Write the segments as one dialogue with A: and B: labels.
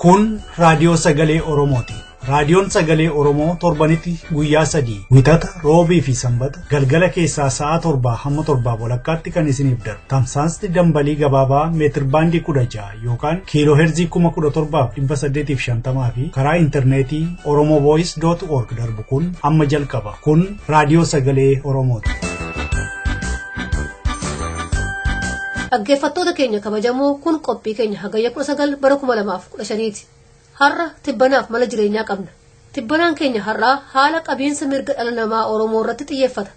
A: Kun raadiyoo sagalee Oromooti. Raadiyoon sagalee Oromoo torbanitti guyyaa 3 Wixata, Roobii fi Sanbata galgala keessaa sa'a 7 hamma 7:30tti kan isiniif darbu. Tamsaasni dambalii gabaabaa meetir baandii 16 yookaan kiiloo heerzii 17,850 fi karaa intarneetii oromovoice.org darbu kun amma jalqaba. Kun raadiyoo sagalee Oromooti.
B: Dhaggeeffattoota keenya kabajamoo, kun qophii keenya Hagayya 19 bara 2015ti. Har'a tibbanaaf mala jireenyaa qabna. Tibbanaan keenya har'aa haala qabiinsa mirga dhala namaa Oromoo irratti xiyyeeffata.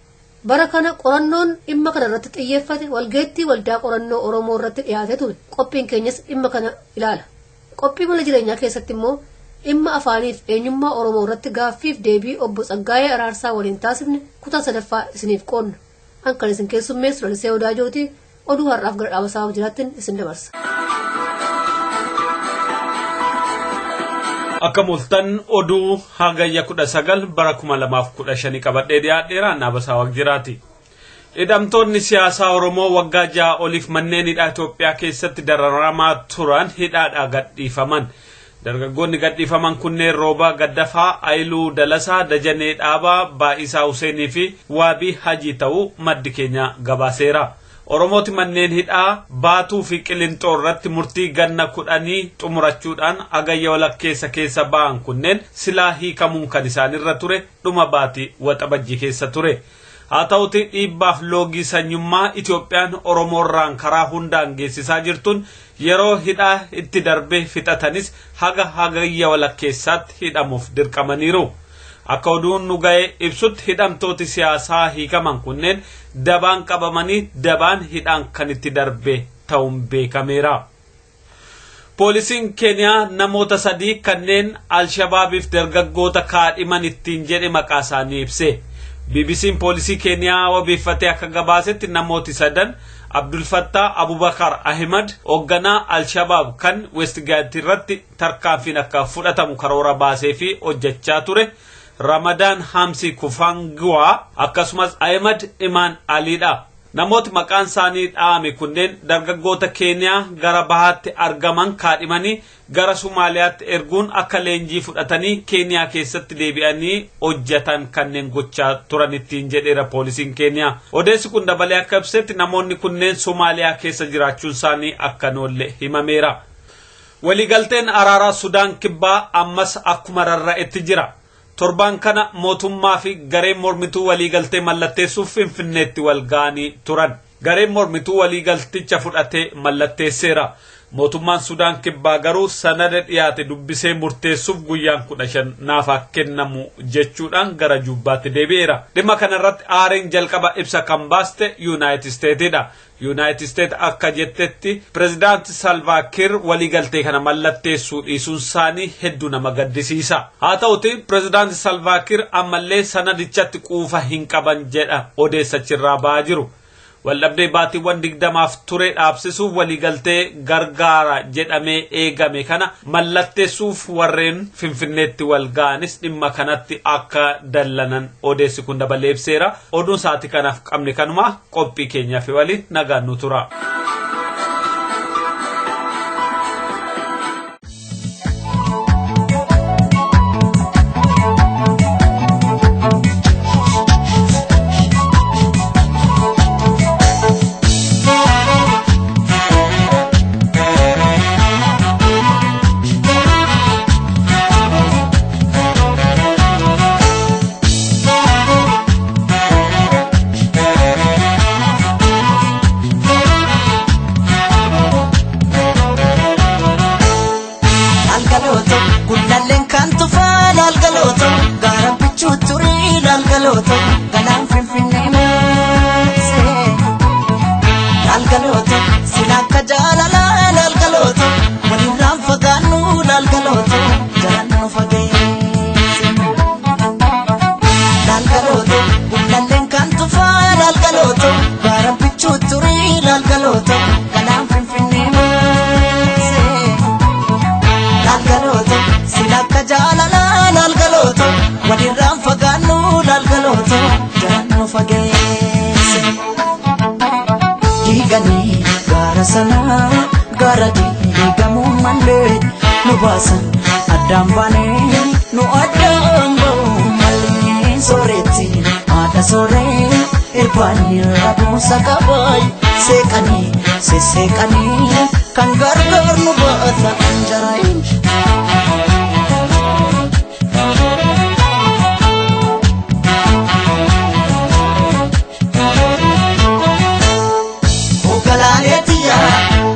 B: Bara kana qorannoon dhimma kana irratti xiyyeeffate walgeettii waldaa qorannoo Oromoo irratti dhiyaatee ture. Qophiin keenyas dhimma kana ilaala. Qophii mala jireenyaa keessatti immoo dhimma afaaniif eenyummaa Oromoo irratti gaaffiif deebii obbo Tsaggaayee Araarsaa waliin taasifne kutaa sadaffaa isiniif qoodna. An kan isin keessummeessu Lalisee Odaajooti. Oduu har'aaf gara dhaabasaa jiraattin isin dabarsa.
C: Akka mul'atan oduu Hagayya 19 bara 2015 qabadhee dhiyaadheera, Naabasaa Waqjiraati. Hidhamtoonni siyaasaa Oromoo waggaa 6 oliif manneen hidhaa Itoophiyaa keessatti dararamaa turan hidhaadhaa gadhiifaman. Dargaggoonni gadhiifaman kunneen Roobaa Gaddafaa, Ayiluu Dalasaa, Dajanee Dhaabaa, Baa'isaa Huseenii fi Waabii Hajii ta'uu maddi keenya gabaaseera. Oromooti manneen hidhaa Baatuu fi Qilinxoo irratti murtii ganna 10 xumurachuudhaan Hagayya walakkeessa keessa ba'an kunneen silaa hiikamuun kan isaanirra ture dhuma baatii Waxabajjii keessa ture. Haa ta'uti dhiibbaaf loogii sanyummaa Itoophiyaan Oromoorraan karaa hundaan geessisaa jirtuun yeroo hidhaa itti darbee fixatanis haga Hagayya walakkeessaatti hidhamuuf dirqamaniiru. Akka oduun nu ga'e ibsutti hidhamtooti siyaasaa hiikaman kunneen dabaan qabamanii dabaan hidhaan kan itti darbe ta'uun beekameera. Poolisiin Keeniyaa namoota 3 kanneen Alshabaabiif dargaggoota kaadhiman ittiin jedhe maqaa isaanii ibse. BBC'n poolisii Keeniyaa wabeeffatee akka gabaasetti namooti sadan Abdul Fattah Abubakar Ahmad hoogganaa Alshabaab kan Westgate irratti tarkaanfiin akka fudhatamu karoora baasee fi hojjechaa ture, Ramadaan Hamsi Kufanguwaa akkasumas Ahmad Imaan Aliidha. Namooti maqaan isaanii dha'ame kunneen dargaggoota Keeniyaa gara bahaatti argaman kaadhimanii gara Somaaliyaatti erguun akka leenjii fudhatanii Keeniyaa keessatti deebi'anii hojjetan kanneen gochaa turan ittiin jedheera poolisiin Keeniyaa. Odeessi kun dabalee akka ibsetti namoonni kunneen Somaaliyaa keessa jiraachuun isaanii akka noolle himameera. Waliigalteen araaraa Sudaan Kibbaa ammas akkuma rarra'etti jira. Torbaan kana mootummaa fi gareen mormituu waliigaltee mallatteessuuf Finfinneetti wal ga'anii turan. Gareen mormituu waliigalticha fudhatee mallatteesseera. Mootummaan Sudaan Kibbaa garuu sanada dhiyaate dubbisee murteessuuf guyyaan 15 naaf kennamu jechuudhaan gara Jubbaatti deebi'eera. Dhimma kanarratti aariin jalqaba ibsa kan baaste Yuunaayitid Isteetidha. Yuunaayitid Isteet akka jettetti pirezidaanti Salvaa Kiir waliigaltee kana mallatteessuu dhiisuun isaanii hedduu nama gaddisiisa. Haa ta'uti pirezidaanti Salvaa Kiir ammallee sanadichatti quufa hin qaban jedha odeessachirraa ba'aa jiru. Waldhabdee baatiiwwan 20f ture dhaabsisuuf waliigaltee gargaara jedhamee eegame kana mallatteessuuf warreen Finfinneetti wal ga'anis dhimma kanatti akka dallanan odeessi kun dabalee ibseera. Oduun sa'aatii kanaaf qabne kanuma, qophii keenyaaf waliin nagaan nu tura.
D: Laalgalooto gullalleen kan tufaa, laalgalooto gaara bichuu turii, laalgalooto galaan Finfinnee maasee. Laalgalooto sila akka jaalalaa, laalgalooto walirraan fagaannu, laalgalooto jalaan nu fageesse. Laalgalooto gullalleen kan tufaa, laalgalooto gaara bichuu turii, laalgalooto galaan Finfinnee maasee. Laalgalooto sila akka jaalalaa, laalgalooto walirraan fagaannu, laalgalooto jalaan nu fageesse. Diiganii gaara sanaa, gaara diigamuu malee. nu baasan addaan baanee nu addaan ba'u malee sooretti haadha sooree irbaanii rabuusa qabaay seeqanii sesseeqanii kan gargaar nu baata anjaraayin.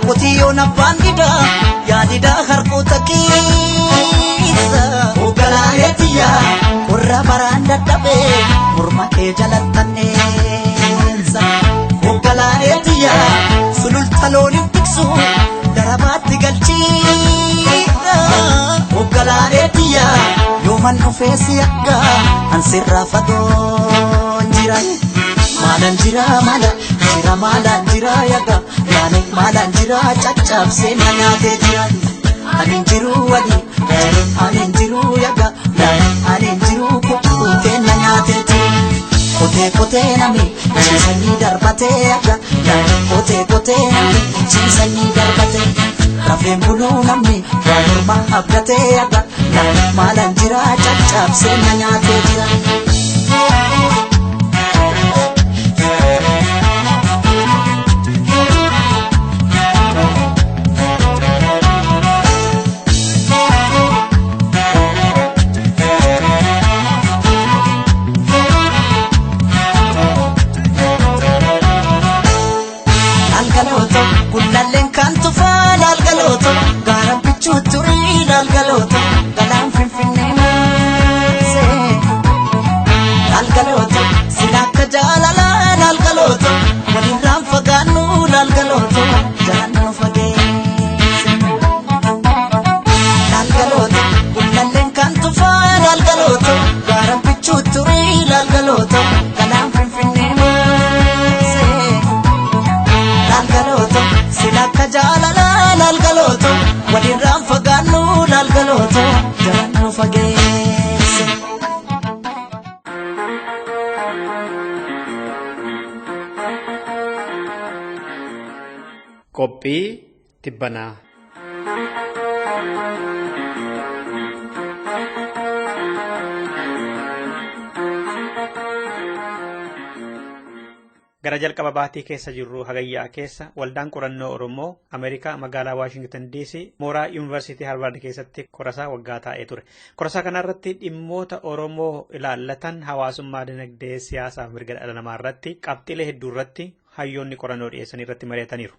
D: Qotiyyoon abbaan didaa yaadidaa harkoota keessa. Ogalaaleetiya qorra baraan dadhabee morma kee jalattanneessa. Ogalaaleetiya sululta looniin tiksu darabaatti galchiidha. Ogalaaleetiya yooman dhufee si akka ansirraa fagoon jira. Maalaan jira maala jira maalaan jira yaga maale maalaan jira caccabsee na nyaatee jira. Ani jiru wali jiru ani jiru yaga laale ani jiru kutee na nyaatee jira. Kotee kotee nami ciisanii darbatee yaga laale kotee kotee nami ciisanii darbatee. Rafeen buluu namni waan mormaa abdatee yaga laale maalaan jira caccabsee na nyaatee jira. Gullalleen kan tufaa laalgalooto gaaraan bichuu turii laalgalooto galaan finfinnee maasee laalgalooto sila akka jaalalaa laalgalooto walirraan fagaannu laalgalooto jaannu fageesse laalgalooto gullalleen kan tufaa laalgalooto gaaraan bichuu turii laalgalooto galaan finfinnee maasee laalgalooto sila akka jaalalaa laalgalooto walirraan fagaannu laalgalooto jaannu fageesse.
E: Qophii tibbanaa. Gara jalqaba baatii keessa jirru hagayyaa keessa waldaan qorannoo Oromoo Ameerikaa magaalaa Waashingtan DC mooraa Yuunivarsiitii Harvard keessatti korasaa waggaa taa'ee ture. Korasaa kanarratti dhimmoota Oromoo ilaallatan hawaasummaa, dinagdee, siyaasaa fi mirga dhala namaa irratti qabxiilee hedduu irratti hayyoonni qorannoo dhiyeessan irratti mari'ataniiru.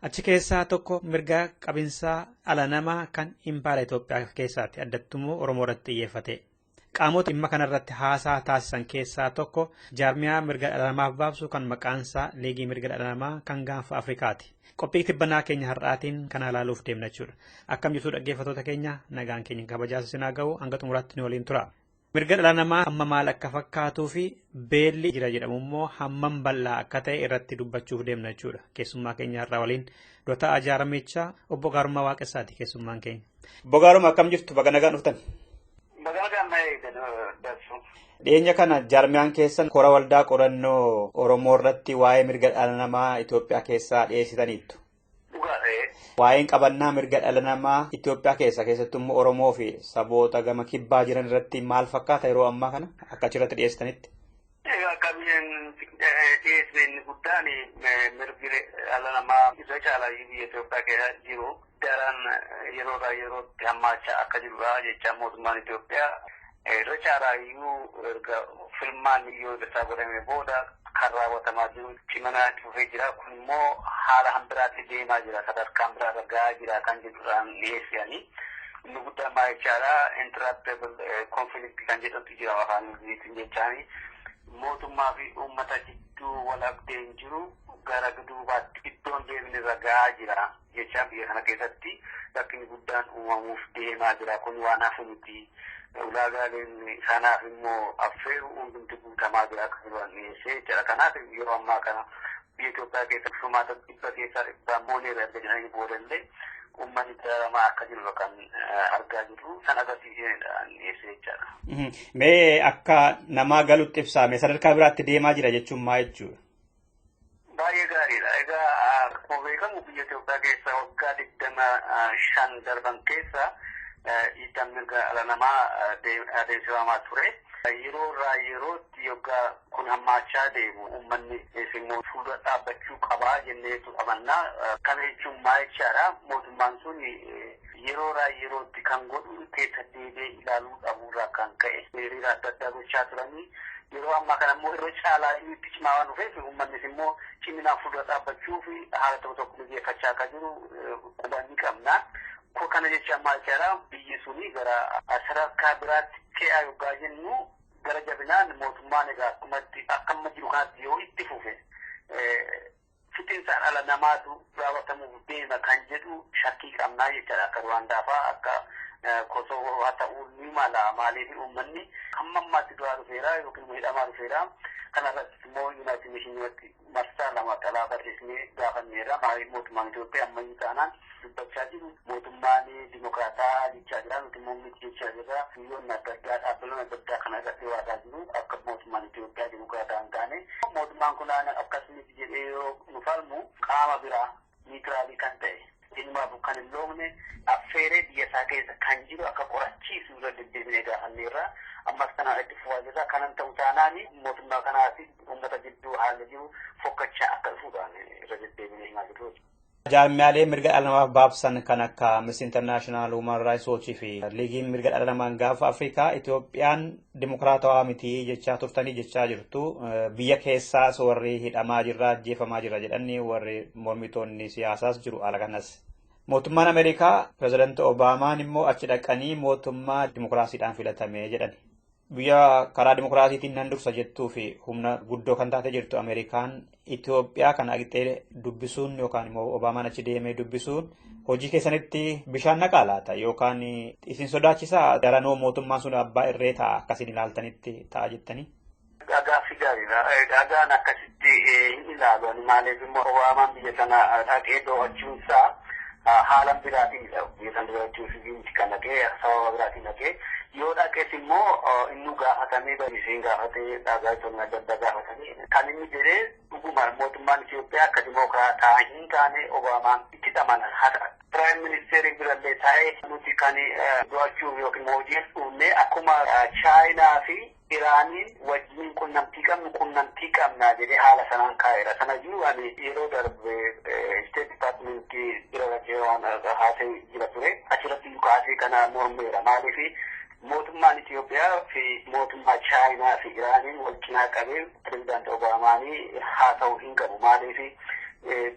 E: Achi keessaa tokko mirga qabinsaa dhala namaa kan impaayera Itoophiyaa keessaatti addattummoo Oromoo irratti xiyyeeffate. Qaamota dhimma kanarratti haasaa taasisan keessaa tokko jaarmiyaa mirga dhala namaaf baabsu kan maqaansaa Liigii Mirga Dhala Namaa kan gaanfa Afrikaati. Qophii tibbanaa keenya har'aatiin kana ilaaluuf deemna jechuudha. Akkam jirtu dhaggeeffattoota keenya, nagaan keenya kabajaa sinaa ga'u hanga xumuraatti nu waliin tura. Mirga dhala namaa hamma maal akka fakkaatuu fi beelli jira jedhamu immoo hammam bal'aa akka ta'e irratti dubbachuuf deemna jechuudha. Keessummaa keenya har'aa waliin dura taa'aa jaarmichaa obbo Gaarummaa Waaqessaati keessummaan keenya. Obbo Gaarummaa akkam jirtu, baga nagaan dhuftan? Dhiyeenya kana jaarmiyaan keessan kora waldaa qorannoo Oromoo irratti waa'ee mirga dhala namaa Itoophiyaa keessaa dhiyeessitaniittu. Waa'een qabannaa mirga dhala namaa Itoophiyaa keessa keessattuu immoo Oromoo fi saboota gama kibbaa jiran irratti maal fakkaata yeroo ammaa kana akka achirratti dhiyeessitanitti?
F: Egaa qabiyyeen dhiyeessine inni guddaan mirgi dhala namaa irra caalaa biyya Itoophiyaa keessa jiru daran yeroodhaa yerootti hammaachaa akka jirudha jecha mootummaan Itoophiyaa irra caalaa iyyuu erga filmaan biyyoolessaa godhame booda kan raawwatamaa jiru cimina dhufee jira. Kun immoo haala hambiraatti deemaa jira, sadarkaan biraarra gahaa jira kan jedhudhaan dhiyeessanii. Inni guddaan maal jechaadha, intractable conflict kan jedhutu jira afaan Ingiliziitiin jechaani. Mootummaa fi uummata gidduu wal dhabdeen jiru gara duubaatti iddoon deemni irra gahaa jira jechaan biyya kana keessatti rakkinni guddaan uumamuuf deemaa jira. Kun waan hafu miti. Ulaagaaleen sanaaf immoo affeeru hundumti guutamaa jira akka jiran dhiyeessee jechaadha. Kanaaf yeroo ammaa kana biyya Itoophiyaa keessatti furmaata 100% mooneera erga jedhanii boodallee uummanni dararamaa akka jiru kan argaa jirru san agarsiisanidha dhiyeessee jechaadha.
E: Mee akka namaa galutti ibsaame sadarkaa biraatti deemaa jira jechuun maal jechuudha?
F: Baay'ee gaariidha. Egaa akkuma beekamu biyya Itoophiyaa keessa waggaa 25 darban keessa dhiittaan mirga dhala namaa adeemsifamaa ture. Yeroo irraa yerootti yoggaa kun hammaachaa deemu uummanni immoo fuuldura dhaabbachuu qabaa jenneetu amannaa. Kana jechuun maal jechaadha? Mootummaan sun yeroo irraa yerootti kan godhu keessa deebi'ee ilaaluu dhabuurraa kan ka'e hiriira adda addaa gochaa turanii yeroo ammaa kana immoo irra caalaa inni itti cimaa waan dhufeef uummannis immoo ciminaan fuuldura dhaabbachuu fi haala tokko tokko mijeeffachaa akka jiru quba ni qabna. Kana jecha maal jechaadha? Biyyi suni gara sadarkaa biraatti ce'aa yoggaa jennu gara jabinaan mootummaan egaa akkumatti akka amma jiru kanatti yoo itti fufe fixiinsa dhala namaatu raawwatamuuf deema kan jedhu shakkii qabnaa jechaadha. Akka Ruwaandaa fa'aa akka Kosovo haa ta'uu ni mala. Maaliif uummanni hamma ammaatti du'aa dhufeera yookiin immoo hidhamaa dhufeera. Kanarratti immoo United Nations marsaa lama xalaa barreessinee gaafanneerra. Maaliif mootummaan Itoophiyaa ammayyuu taanaan dubbachaa jiru mootummaan dimokiraataa jechaa jira, nuti immoo miti jechaa jirra. Biyyoonni adda addaa dhaabbileen adda addaa kana irratti waadaa jiru akka mootummaan Itoophiyaa dimokiraataa hin taane. Mootummaan kun akkas miti jedhee yoo nu falmu qaama biraa niitiraalii kan ta'e eenyumaaf kan hin loogne affeeree biyya isaa keessa kan jiru akka qorachiisu irra deddeebinee gaafanneerra. Ammas kanaan itti fufaa jirra. Kanan ta'u taanaan mootummaa kanaa fi uummata gidduu haalli jiru fokkachaa akka dhufuudhaan irra deddeebinee himaa jirru.
E: Jaarmiyaalee mirga dhala namaaf baabsan kan akka Amnesty International, Human Rights Watch fi Liigiin Mirga Dhala Namaa Gaafa Afrikaa Itoophiyaan dimokiraatawaa miti jechaa turtanii jechaa jirtu. Biyya keessaas warri hidhamaa jirra, ajjeefamaa jirra jedhanii warri mormitoonni siyaasaas jiru ala kanas. Mootummaan Ameerikaa Pireezidaanti Obaamaan immoo achi dhaqanii mootummaa dimokiraasiidhaan filatame jedhani. Biyya karaa dimokiraasiitiin nan dursa jettuu fi humna guddoo kan taate jirtu Ameerikaan Itoophiyaa kana dhaqxee dubbisuun yookaan immoo Obaamaan achi deemee dubbisuun hojii keessanitti bishaan naqaa laata yookaan isin sodaachisaa daranoo mootummaan sun abbaa irree ta'a akkasiin ilaaltanitti ta'a jettanii?
F: Gaaffii gaariidha. Dhagaan akkasitti hin ilaalu. Maaliif immoo Obaamaan biyya sana dhaqee do'achuunsaa haala biraatiin biyya sana do'achuuf miti kan dhaqee sababa biraatiin dhaqee yoo dhaqees immoo inni gaafatamee isiin gaafatee dhagaa itoo adda addaa gaafatamee kan inni jedhee dhuguma mootummaan Itoophiyaa akka dimokiraataa hin taane Obaamaan itti amana. Piraayim ministeerri birallee taa'ee nuti kan do'achuuf yookiin hojii dhufne akkuma Chaayinaa fi Iraaniin wajjin qunnamtii qabnu qunnamtii qabna jedhee haala sanaan kaa'eera. Sana jiru ani yeroo darbe State Departmentii bira dhaqee waan haasee jira ture. Achirratti kaasee kana mormeera. Maaliif mootummaan Itoophiyaa fi mootummaa Chaayinaa fi Iraaniin wal cinaa qabee pirezidaanti Obaamaanii haasa'uu hin qabu. Maaliif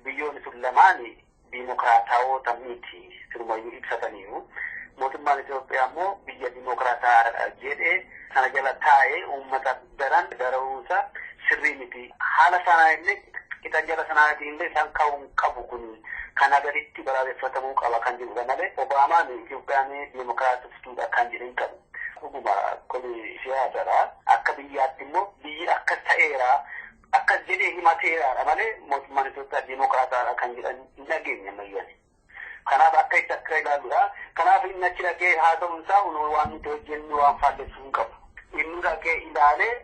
F: biyyoonni sun lamaan dimokiraatawoota miti sirumayyuu ibsataniiru. Mootummaan Itoophiyaa immoo biyya dimokiraataa jedhee sana jala taa'ee uummata daran dararuunsa sirrii miti. Haala sanaa illee qixa jala sanaatiin illee isaan ka'uun qabu kun kana gaditti balaaleffatamuu qaba kan jedhudha malee Obaamaan Itoophiyaan dimokiraatoftuudha kan jedhe hin qabu. Dhuguma kun siyaasadha. Akka biyyaatti immoo biyyi akkas ta'eera akkas jedhee himateeraadha malee mootummaan Itoophiyaa dimokiraataadha kan jedhan hin dhageenye ammayyuu. Kanaaf akka itti akka ilaaludha. Kanaaf inni achi dhaqee haa ta'uunsaa waan nuti hojjennu waan faallessuu hin qabu. Inni dhaqee ilaalee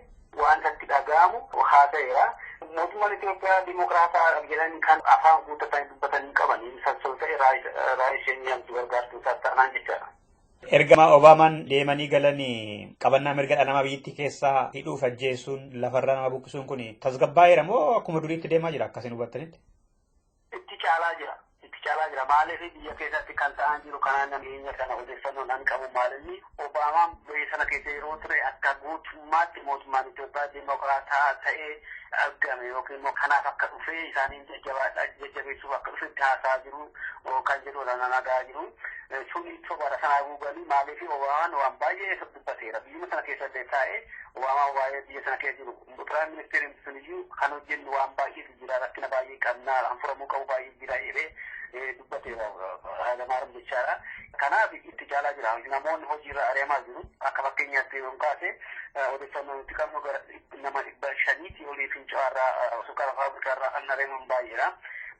F: waan isatti dhaga'amu haa ta'eera. Mootummaan Itoophiyaa dimokiraataa jedhan kan afaan guuttatanii dubbatan hin qaban. Sassoo ta'e raayisheen nyaamtu gargaartuu isaas ta'anaan jechaadha.
E: Erga Obaamaan deemanii galanii qabannaa mirga dhala namaa biyyattii keessaa hidhuuf ajjeesuun lafarraa nama buqqisuun kun tasgabbaa'eera moo akkuma duriitti deemaa jira akkasiin hubattanitti?
F: Itti caalaa jira. Itti caalaa jira. Maaliif biyya keessatti kan ta'an jiru kanaan nageenya kana odeeffannoo nan qabu maalinni Obaamaan biyya sana keessa yeroo ture akka guutummaatti mootummaan Itoophiyaa dimokiraataa ta'ee argame yookiin immoo kanaaf akka dhufee isaaniin jajjabeessuuf akka dhufetti haasaa jiru kan jedhudha nan nagaa jiru. Sun sobara sana guuganii maaliif Obaamaan waan baay'ee dubbateera. Biyyuma sana keessa illee taa'ee Obaamaan waa'ee biyya sana keessa jiru. Piraayim ministeeriin sun iyyuu kan hojjennu waan baay'eetu jira rakkina baay'ee qabnaa kan furamuu qabu baay'ee jira jedhee dubbateera Hayilamaariyaam jechaadha. Kanaaf itti caalaa jira. Namoonni hojiirra ari'amaa jiru. Akka fakkeenyaatti yoo kaase odeeffannoo nuti qabnu gara nama 500 olii fincaa'aarraa sukkaara faabirikaarraa kan ari'aman baay'eedha.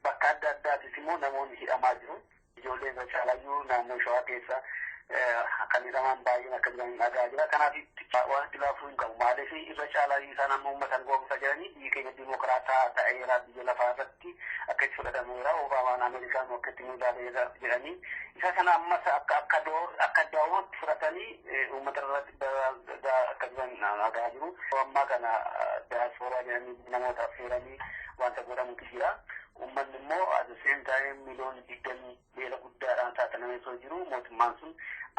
F: Bakka adda addaatis immoo namoonni hidhamaa jiru. Ijoolleen irra caalayyuu naannoo shawaa keessa Kan hidhaman baay'een akka jiran dhagaa jira. Kanaaf waan itti laafuu hin qabu. Maaliif irra caalaa isaan amma uummatan goomsaa jiranii biyyi keenya dimokiraataa ta'eera biyya lafaa irratti akka itti fudhatameera. Obaamaan Ameerikaan akka itti nu ilaaleera jedhanii isa sana ammas akka akka daawwatti fudhatanii uummata irratti akka jiran dhagaa jiru. Ammaa kana daasporaa jedhanii namoota affeeranii wanta godhamutu jira. Uummanni immoo at the same time miliyoona 20 beela guddaadhaan saaxilamee osoo jiru mootummaan sun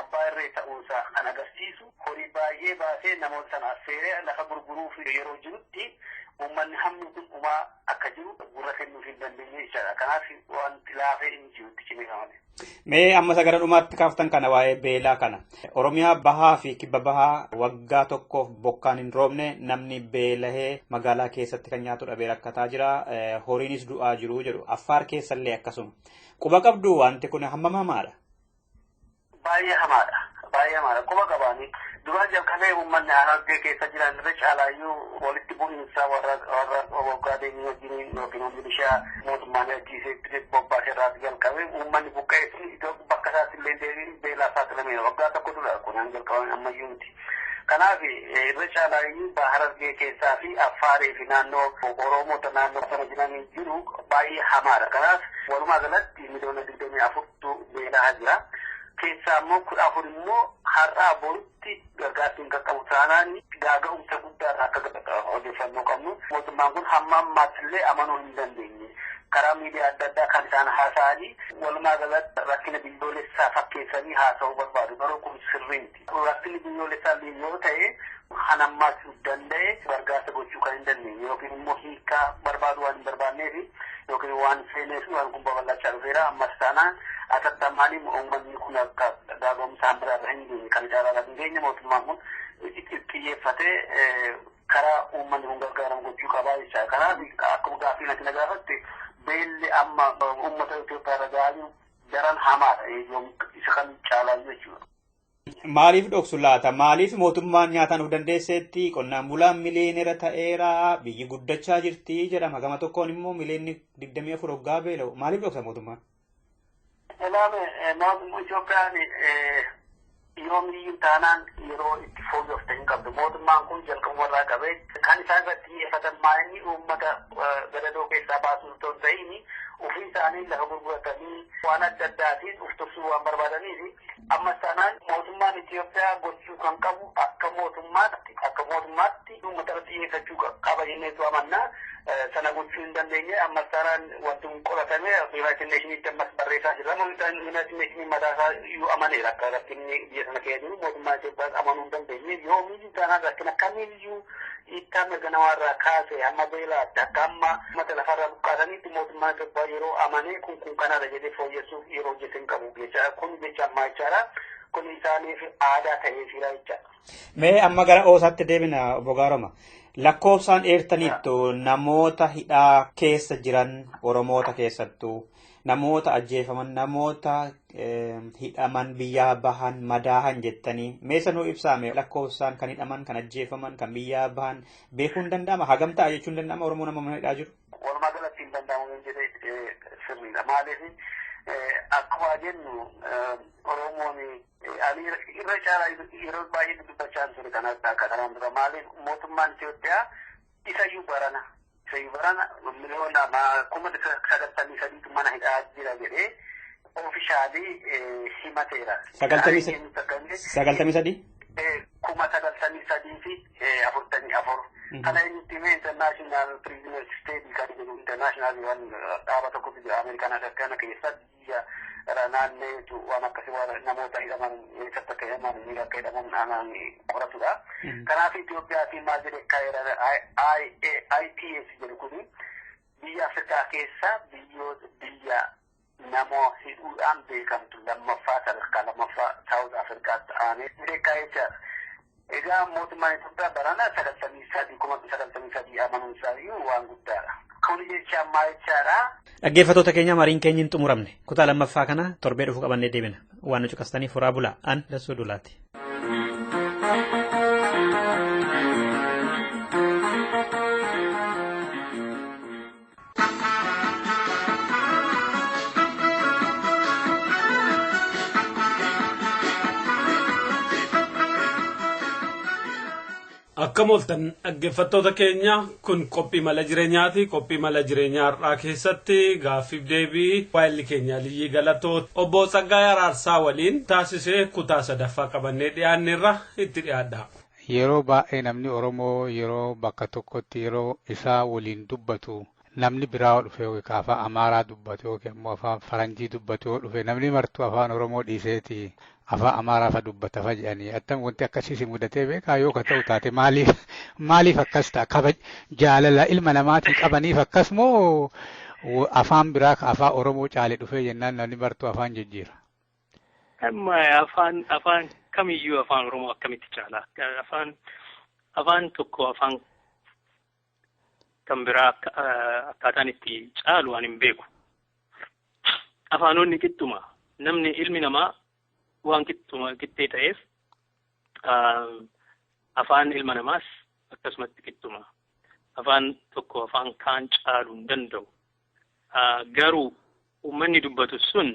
F: abbaa irree ta'uusaa kan agarsiisu horii baay'ee baasee namoota sana affeeree lafa gurguruuf yeroo jirutti uummanni hammi kun dhumaa akka jiru gurra kennuuf hin dandeenye jechaadha. Kanaaf wanti laafee hin jirutti cimee malee.
E: Mee amma isa gara dhumaatti kaaftan kana waa'ee beelaa kana. Oromiyaa bahaa fi kibba bahaa waggaa tokkoof bokkaan hin roobne, namni beelahee magaalaa keessatti kan nyaatu dhabee rakkataa jira. Horiinis du'aa jiru jedhu. Affaar keessallee akkasuma. Quba qabdu, wanti kun hammam hamaadha?
F: Baay'ee hamaadha. Baay'ee hamaadha. Quba qabaanii duraan jalqabee uummanni Harargee keessa jiran irra caalaayyuu walitti bu'iinsa warra waggaa deemee wajjin yookiin milishaa mootummaan ajjiiseetti bobbaasee irraa jalqabee uummanni buqqa'ee sun iddoo bakka isaatti illee deebiin beelaa saaxilameera. Waggaa tokko dura kunaan jalqabame, ammayyuu miti. Kanaaf irra caalaayyuu Harargee keessaa fi Affaarii fi naannoo Oromoota naannoo sana jiran jiru baay'ee hamaadha. Kanaaf walumaa galatti miliyoona 24tu beelaa jira. Keessaa immoo 14 immoo har'aa borutti gargaarsi hin qaqqabu taanaan gaaga'umsa guddaadha akka odeeffannoo qabnu. Mootummaan kun hamma ammaatti illee amanuu hin dandeenye. Karaa miidiyaa adda addaa kan isaan haasa'anii walumaa galatti rakkina biyyoolessaa fakkeessanii haasa'uu barbaadu. Garuu kun sirrii miti. Rakkinni biyyoolessaa yoo ta'e kan hammaachuu danda'e gargaarsa gochuu kan hin dandeenye yookiin immoo hiikaa barbaadu waan hin barbaanneef yookiin waan seeneef waan kun babal'achaa dhufeera. Ammas taanaan atattamaanii uummanni kun akka gaaga'umsa biraarra hin geenye kan caalaa hin geenye mootummaan kun xiyyeeffatee karaa uummanni kun gargaaramu gochuu qabaa jecha. Kanaaf akkuma gaaffii natti na gaafatte, beelli amma uummata Itoophiyaa irra gahaa jiru daran hamaadha isa kan caalaa jechuudha.
E: Maaliif dhoksu laata? Maaliif mootummaan nyaataan of dandeesseetti, qonnaan bulaan miliyoonera ta'eera, biyyi guddachaa jirti jedhama. Gama tokkoon immoo miliyoonni 24 hoggaa beela'u. Maaliif dhoksa mootummaan?
F: Ilaame, mootummaa Itoophiyaan yoomiyyuu taanaan yeroo itti fooyyofte hin qabdu. Mootummaan kun jalqabuma irraa qabee kan isaan irratti xiyyeeffatan maa'inni uummata gadadoo keessaa baasuu otoo hin ta'in ofii isaanii lafa gurguratanii waan adda addaatiin uf tursuu waan barbaadaniif. Ammas taanaan mootummaan Itoophiyaa gochuu kan qabu akka mootummaatti uummata irratti xiyyeeffachuu qaba jenneetu amannaa. Sana gochuu hin dandeenye. Ammas taanaan wanti kun qoratame United Nationitti ammas barreessaa jirra. United Nationii mataa isaa iyyuu amaneera akka rakkinni biyya sana keessa jiru. Mootummaa Itoophiyaas amanuu hin dandeenye. Yoomiyyuu taanaan rakkina kamiiyyuu hiittaa mirga namaarraa kaase hamma beelaatti akka amma uummata lafarraa buqqaasaniitti mootummaa Itoophiyaa yeroo amanee kun kanarra jedhee fooyyessuuf yeroo hojjete hin qabu jecha. Kun jecha ammaa jechaadha. Kun isaaniif aadaa ta'ee jira jechaadha.
E: Mee amma gara oosaatti deebina, obbo Gaaroma. Lakkoofsaan eertaniittu namoota hidhaa keessa jiran, Oromoota keessattuu namoota ajjeefaman, namoota hidhaman, biyyaa bahan, madaahan jettanii, meesa nuu ibsaame, lakkoofsaan kan hidhaman, kan ajjeefaman, kan biyyaa bahan beekuun danda'ama? Hagam ta'a jechuun danda'ama Oromoo nama mana hidhaa jiru?
F: Walumaa galatti hin danda'amu yoo jedhe sirriidha. Maaliif, akkuma jennu Oromoon ani irra caalaa yeroo baay'ee dubbachaa ture kana akka kanaan dura. Maaliif, mootummaan Itoophiyaa isayyuu barana miliyoona 93,000tu mana hidhaa jira jedhee officially himateera.
E: 93?
F: 93,044. Kana inni itti himee International Prisoner Study kan jedhu, international waan dhaaba tokkotu jira Ameerikaan kana keessa, biyya naanneetu waan akkasii waan namoota hidhaman eessatti akka hidhaman, miira akka hidhaman anaan qoratudha. Kanaaf Itoophiyaatiin maal jedhe kaa'eera IPS jedhu kuni, biyya Afrikaa keessa biyyoota biyya namoo hidhuudhaan beekamtu lammaffaa, sadarkaa lammaffaa South Africaatti aanee beekaa jechaadha. Egaa mootummaan Itoophiyaa barana 93,093 amanuun isaayyuu waan guddaadha. Kun jecha ammaa jechaadha.
E: Dhaggeeffattoota keenya, mariin keenya hin xumuramne. Kutaa lammaffaa kana torbee dhufu qabannee deebina. Waan nu caqastaniif horaa bulaa. An Dassuu Dulaati.
C: Akkam ooltan, dhaggeeffattoota keenya. Kun qophii mala jireenyaati. Qophii mala jireenyaa har'aa keessatti gaaffiif deebii waayilli keenya Liyyii Galatoo obbo Tsaggaayee Araarsaa waliin taasisee kutaa sadaffaa qabannee dhiyaanneerra, itti dhiyaadha.
G: Yeroo baay'ee namni Oromoo yeroo bakka tokkotti yeroo isaa waliin dubbatu, namni biraa yoo dhufe, yookiin afaan Amaaraa dubbatu yookiin immoo afaan Faranjii dubbatu yoo dhufe, namni martuu afaan Oromoo dhiiseeti afaan Amaaraa fa dubbata fa jedhanii. Attam wanti akkasii si mudatee beekaa? Yoo ka ta'u taate, maaliif akkas ta'a? Kabaj jaalala ilma namaatiin qabaniif akkas moo afaan biraa ka afaan Oromoo caale dhufee jennaan namni martuu afaan jijjiira?
H: Amma afaan kamiyyuu afaan Oromoo akkamitti caala? Afaan tokko afaan kan biraa akkaataan itti caalu ani hin beeku. Afaanonni qixxuma. Namni ilmi namaa waan qixxuma qixxee ta'eef afaan ilma namaas akkasumatti qixxuma. Afaan tokko afaan kaan caaluu hin danda'u. Garuu uummanni dubbatu sun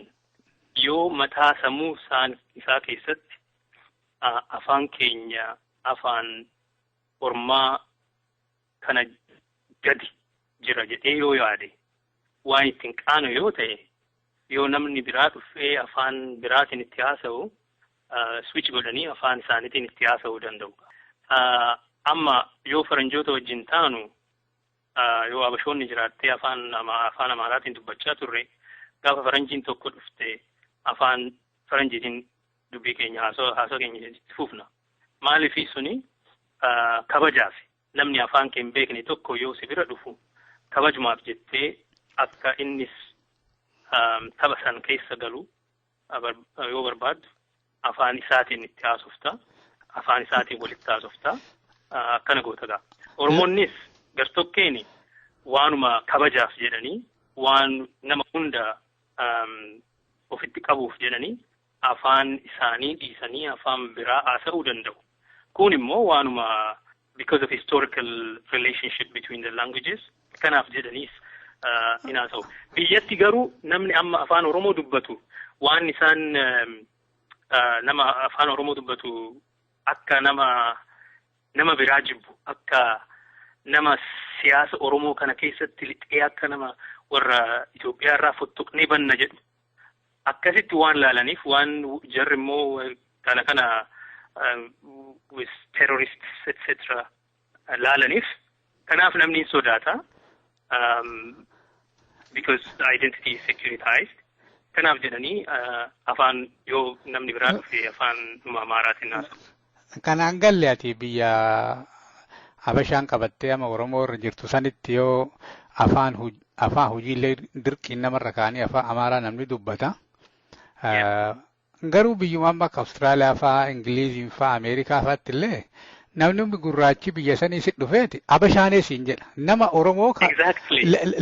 H: yoo mataa sammuu isaa keessatti afaan keenya afaan ormaa kana gadi jira jedhee yoo yaade, waan ittiin qaanu yoo ta'e, yoo namni biraa dhufee afaan biraatiin itti haasa'u, switch godhanii afaan isaaniitiin itti haasa'uu danda'u. Amma yoo faranjoota wajjin taanu, yoo abashoonni jiraattee afaan Amaaraatiin dubbachaa turre, gaafa faranjiin tokko dhufte afaan faranjiitiin dubbii keenya haasoo keenya itti fufna. Maaliif? Suni kabajaaf. Namni afaan kee hin beekne tokko yoo si bira dhufu, kabajumaaf jettee akka innis tapha san keessa galu yoo barbaaddu, afaan isaatiin itti haasofta. Afaan isaatiin walitti haasofta. Akkana goota ga'a. Oromoonnis gartokkeen waanuma kabajaaf jedhanii, waan nama hunda ofitti qabuuf jedhanii, afaan isaanii dhiisanii afaan biraa haasa'uu danda'u. Kun immoo waanuma because of historical relationship between the languages kanaaf jedhaniis in haasa'u. Biyyatti garuu namni amma afaan Oromoo dubbatu waan isaan nama afaan Oromoo dubbatu akka nama biraa jibbu, akka nama siyaasa Oromoo kana keessatti lixee akka nama warra Itoophiyaa irraa fottoqnee banna jedhu akkasitti waan laalaniif, waan jarri immoo kana with terrorists etc laalaniif, kanaaf namni hin sodaata, because the identity is securitized. Kanaaf jedhanii afaan yoo namni biraa dhufe afaan numa Amaaraatiin haasa'u.
G: Kanaan galle, ati biyya Habashaan qabattee ama Oromoo irra jirtu sanitti yoo afaan hojiilee dirqiin namarra kaanii afaan Amaaraa namni dubbata. Garuu biyyuma amma akka Awustiraaliyaa fa'aa, Ingiliiziin fa'aa, Ameerikaa fa'aatti illee namni gurraachi biyya sanii si dhufeeti Abashaanee siin jedha. Nama Oromoo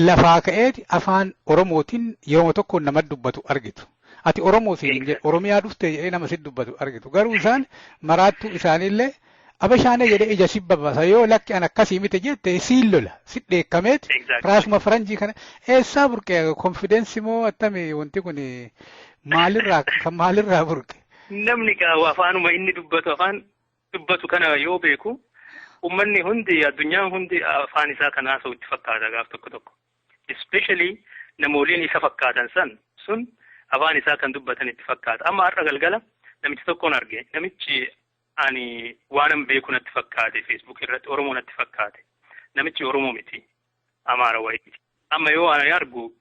G: lafaa ka'eeti afaan Oromootiin yeroo tokko nama dubbatu argitu. Ati Oromoo siin jedhu, Oromiyaa dhufte jedhee nama si dubbatu argitu. Garuu isaan maraattuu isaaniillee Abashaanee jedhee ija si babasa. Yoo lakki an akkasii miti jette, siin lola, si dheekkameeti. Raasuma faranjii kana eessaa burqe? Confidence moo attami? Wanti kun maalirraa kan maalirraa burqe?
H: Namni afaanuma inni dubbatu, afaan dubbatu kana yoo beeku, uummanni hundi, addunyaan hundi afaan isaa kan haasa'u itti fakkaata gaaf tokko tokko. Especially namooliin isa fakkaatan san sun afaan isaa kan dubbatan itti fakkaata. Amma har'a galgala namichi tokkoon arge. Namichi ani waanan beeku natti fakkaate, Facebook irratti Oromoo natti fakkaate. Namichi Oromoo miti. Amaara wayiiti. Amma yoo ani argu,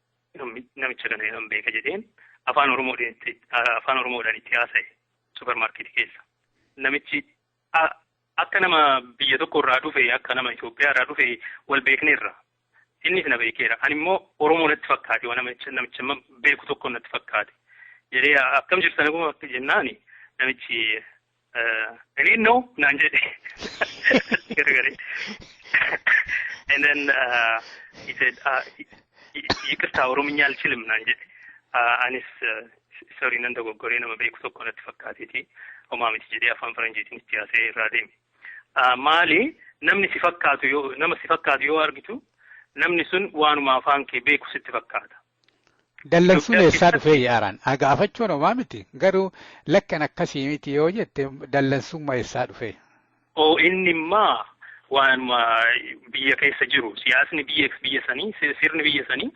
H: namicha kana nan beeka jedheen afaan Oromoodhaan itti haasa'e supermarketii keessa. Namichi akka nama biyya tokko irraa dhufe, akka nama Itoophiyaa irraa dhufe wal beekneerra. Innis na beekeera. Ani immoo Oromoo natti fakkaate, waan namicha beeku tokko natti fakkaate. Jedhee, "Akkam jirtan?" akkuma akka jennaani, namichi "እኔን ነው?" naan jedhe. Gargaree. And then he said, "ይቅርታ፣ ኦሮምኛ አልችልም" naan jedhe. Anis "Sorry, nan dogoggoree, nama beeku tokko natti fakkaateeti, homaa miti" jedhee afaan faranjiitiin itti haasa'ee irraa deeme. Maali, namni si fakkaatu yoo, nama si fakkaatu yoo argitu, namni sun waanuma afaan kee beeku sitti fakkaata.
G: Dallansuun eessaa dhufee yaaraan? Gaafachuun homaa miti. Garuu lakkan akkasii miti yoo jette, dallansummaa eessaa dhufee?
H: Oo, inni immaa Waanuma biyya keessa jiru, siyaasni biyya sanii, sirni biyya sanii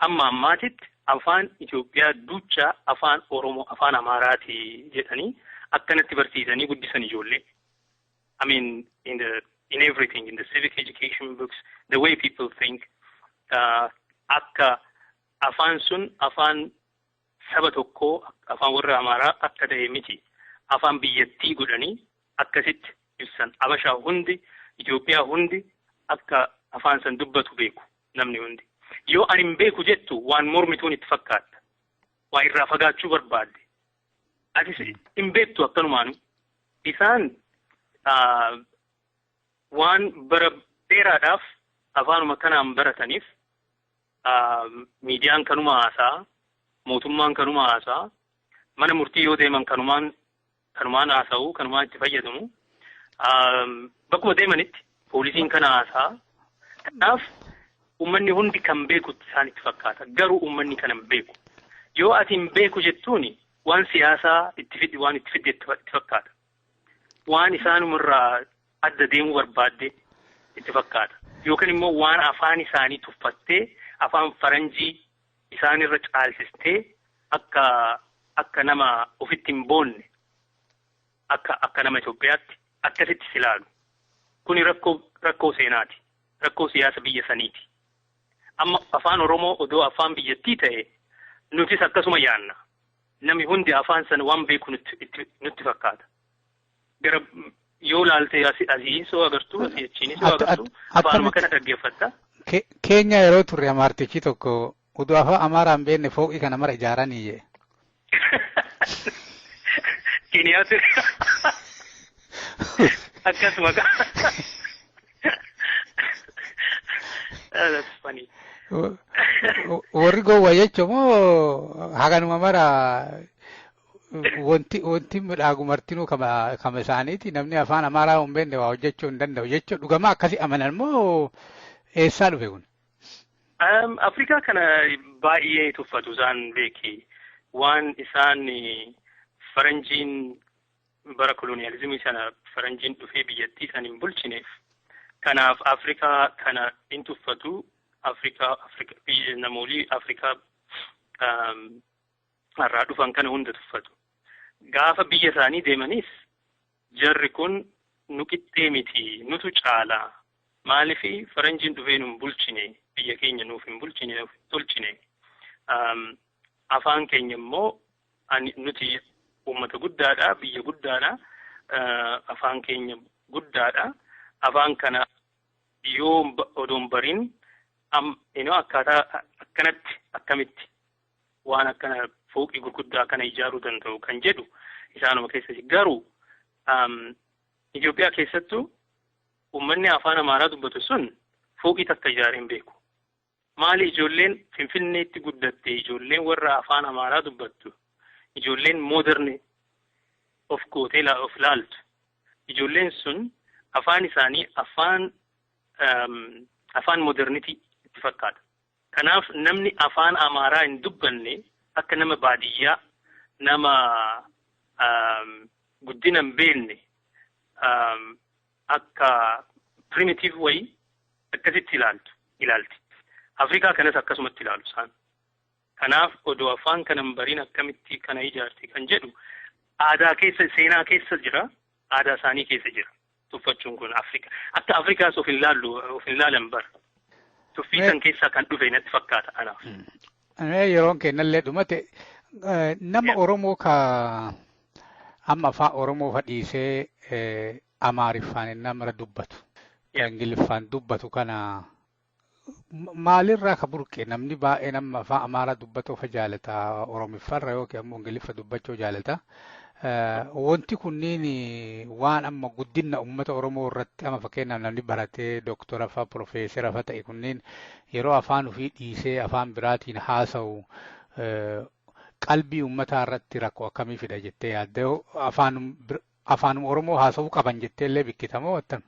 H: amma ammaatitti afaan Itoophiyaa duuchaa afaan Oromoo, afaan Amaaraati jedhanii akkanatti barsiisanii guddisan ijoollee. I mean, in everything, in the civic education books, the way people think, akka afaan sun afaan saba tokkoo, afaan warra Amaaraa akka ta'e miti. Afaan biyyattii godhanii akkasitti ibsan. Abashaa hundi, Itoophiyaa hundi akka afaan san dubbatu beeku namni hundi. Yoo ani hin beeku jettu, waan mormituun itti fakkaatta. Waa irraa fagaachuu barbaadde. Atis hin beektu akkanumaanu. Isaan waan bara dheeraadhaaf afaanuma kanaan barataniif, miidiyaan kanuma haasaa, mootummaan kanuma haasaa, mana murtii yoo deeman kanumaan haasa'u, kanumaan itti fayyadamu. Bakkuma deemanitti poolisiin kana haasaa. Kanaaf uummanni hundi kan beekutti isaan itti fakkaata. Garuu uummanni kana hin beeku. Yoo ati hin beeku jettuuni, waan siyaasaa itti fiddi, waan itti fidde itti fakkaata. Waan isaanumarraa adda deemuu barbaadde itti fakkaata. Yookaan immoo waan afaan isaanii tuffattee, afaan faranjii isaanirra caalsistee, akka nama ofitti hin boonne, akka nama Itoophiyaatti akkasitti si ilaalu. Kuni rakkoo seenaati. Rakkoo siyaasa biyya saniiti. Amma afaan Oromoo odoo afaan biyyattii ta'e, nutis akkasuma yaanna. Namni hundi afaan sana waan beeku nutti fakkaata. Gara yoo laalte, asii soo agartuu, asii achiinis soo agartuu, afaanuma kana dhaggeeffatta.
G: Keenya yeroo turre amaartichi tokko oduu afaan Amaaraa hin beekne fooqii kana mara ijaaranii jee.
H: Keeniyaatti akkasuma. That's funny.
G: Warri gowwaa jechuun moo haganuma mara wanti midhaagu martinuu kama isaaniiti, namni afaan Amaaraa hin beekne waa hojjechuu hin danda'u jechuun dhugama akkasii amanan moo eessaa dhufe kun?
H: Afrikaa kana baay'ee tuffatu isaan, beeki. Waan isaan faranjiin bara koloniyaalizimii sana faranjiin dhufee biyyattii isaan hin bulchineef, kanaaf Afrikaa kana hin tuffatu. Afrikaa biyya namoolii Afrikaa irraa dhufan kana hunda tuffatu. Gaafa biyya isaanii deemanis jarri kun nu qixxee miti, nutu caala. Maalifi faranjiin dhufee nu hin bulchine, biyya keenya nuuf hin bulchine, nuuf hin tolchine. Afaan keenya immoo nuti uummata guddaadha, biyya guddaadha, afaan keenya guddaadha. Afaan kana yoo odoon bariin akkaataa akkanatti akkamitti waan akkana fooqii gurguddaa kana ijaaruu danda'u kan jedhu isaanuma keessatti. Garuu Itoophiyaa keessattuu uummanni afaan Amaaraa dubbatu sun fooqii takka ijaaree hin beeku. Maali, ijoolleen Finfinneetti guddatte, ijoolleen warra afaan Amaaraa dubbattu, ijoolleen modern of gootee of laaltu, ijoolleen sun afaan isaanii afaan modernity itti fakkaata. Kanaaf namni afaan Amaaraa hin dubbanne akka nama baadiyyaa, nama guddina hin beekne, akka primitive wayii akkasitti ilaalti. Afrikaa kanas akkasumatti ilaalu isaan. Kanaaf odoo afaan kana hin bariin akkamitti kana ijaarti kan jedhu aadaa keessa, seenaa keessa jira, aadaa isaanii keessa jira. Tuffachuun kun Afrikaa. Akka Afrikaas of hin laallu, of hin laalan bara. Tuffii kan keessaa kan dhufe natti fakkaata anaaf.
G: Yeroon kennallee dhumate, nama Oromoo ka amma afaan Oromoo fadhiisee Amaariffaan nama dubbatu, Ingiliffaan dubbatu kana maalirraa ka burqe? Namni baay'een amma afaan Amaaraa dubbatu ofa jaalata, Oromiffaarra yookiin ammoo Ingiliffa dubbachuu jaalata. Wanti kunniin waan amma guddina uummata Oromoo irratti, amma fakkeenyaaf namni baratee doktora fa'a, profeesera fa'a ta'e kunniin yeroo afaan ofii dhiisee afaan biraatiin haasa'u, qalbii uummataa irratti rakkoo akkamii fida jettee yaadda? Afaanuma Oromoo haasa'uu qaban jettee illee bikkitamoo attam?